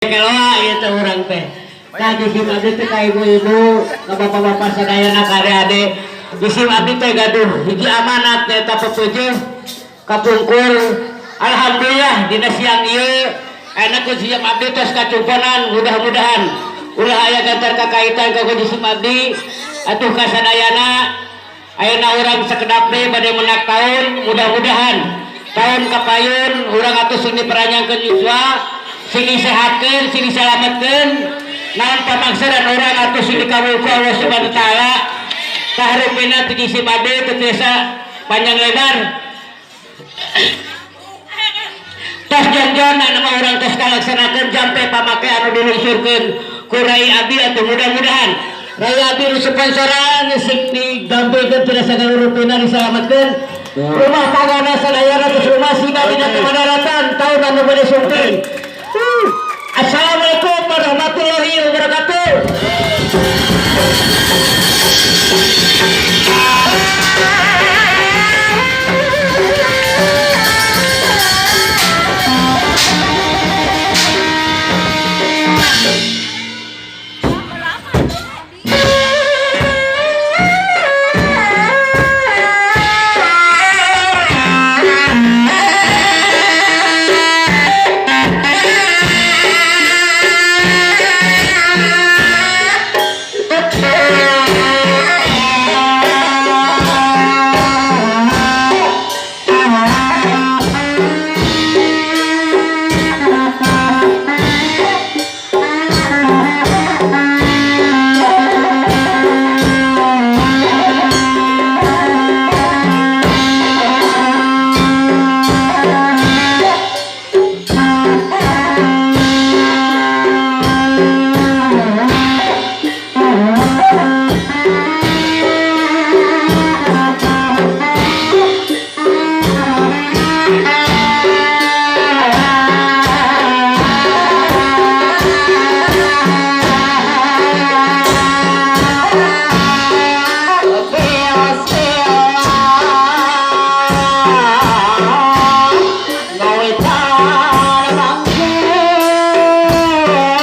Keloa ieu teh urang teh. Tah, jisim abdi teh ka ibu-ibu, ka bapak-bapak sadayana, ka ade-ade. Jisim abdi teh gaduh hiji amanat, nyaeta pepeujeuh kapungkur. Alhamdulillah, dina siang ieu enak ku jisim abdi tos kacumponan. Mudah-mudahan ulah aya gantar kakaitan ka jisim abdi. Atuh ka sadayana, ayeuna urang sakedap deui bade menak taun. Mudah-mudahan tahun kapayun urang atuh sing diperanjangkeun yuswa, sing disehatkeun, sing disalametkeun, naon pamangsaran urang atuh sing dikabul ku Allah Subhanahu wa Taala. Tah, rupina ti jisim abdi teu tiasa panjang lebar. Tos jongjon nama urang tos kalaksanakeun jampe pamake anu dilungsurkeun ku rai abdi. Atuh mudah-mudahan rai abdi nu sponsoran sing digampilkeun tina sagala rupina, disalametkeun rumah tanggana sadayana, terus rumah sina dina kemadaratan tahun anu bade sumping. Assalamualaikum warahmatullahi wabarakatuh.